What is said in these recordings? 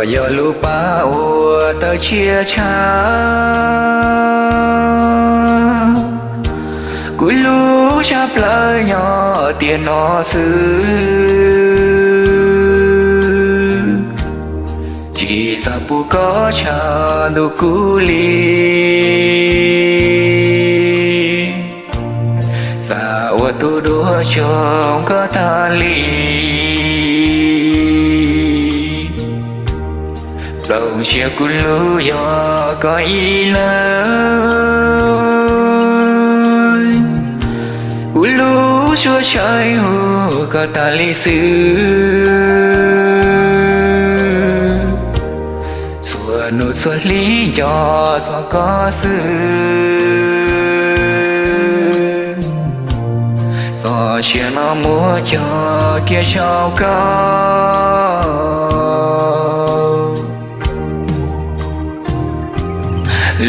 Yog lub pab uas tawv tshiab tshaj, kuv hlub tshaj plaws nyob tiam no xwb. Tsis xav pub koj tshav ntuj kuv li, xav ua tus duab tsoo koj tag li. Plooj siab kuv hlub yog koj ib leeg, kuv hlub suav tshais hu koj tag li xwb. Txhua hnub txhua hli nco txog koj xwb. Txoj sia no muab cog kiag rau koj.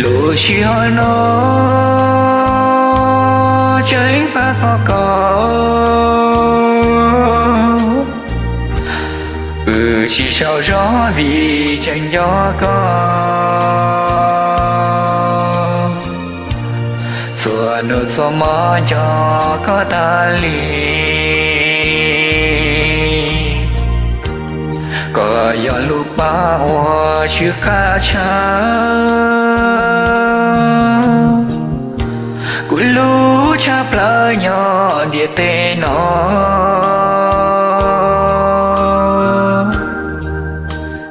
Lub sij hawm no tseem xav txog koj, pw tsis tsaug zog vim tseem nco koj. Txhua hnub txhua hmo nco koj tag li. Koj yog lub pab uas tsw qab tshaj, kuv hlub tshaj plaws nyob ntiaj teb no.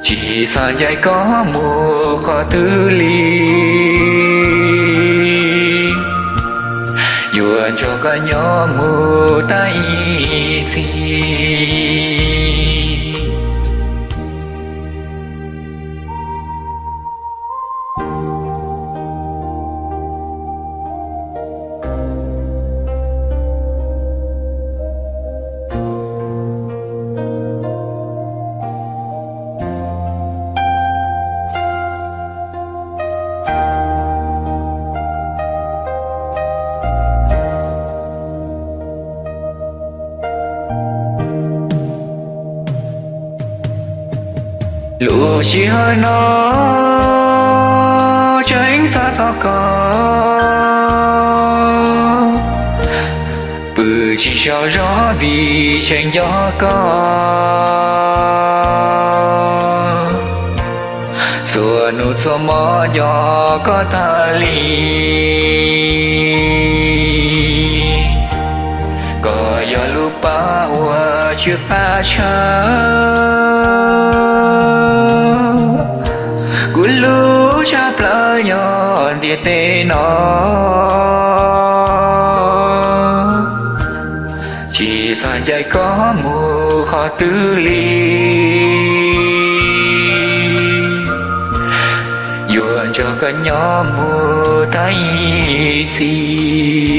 Tsis xav ncaim koj mus qhov twg li, yuav nrog koj nyob mus tag ib txhis. Lub sij hawm no tseem xav txog koj, pw tsis tsaug zog vim tseem nco koj. Txhua hnub txhua hmo nco koj tag li. Koj yog lub pab uas tsw qab tshaj, kuv hlub tshaj plaws nyob ntiaj teb no. Tsis xav ncaim koj mus qhov twg li, yuav nrog koj nyob mus tag ib txhis.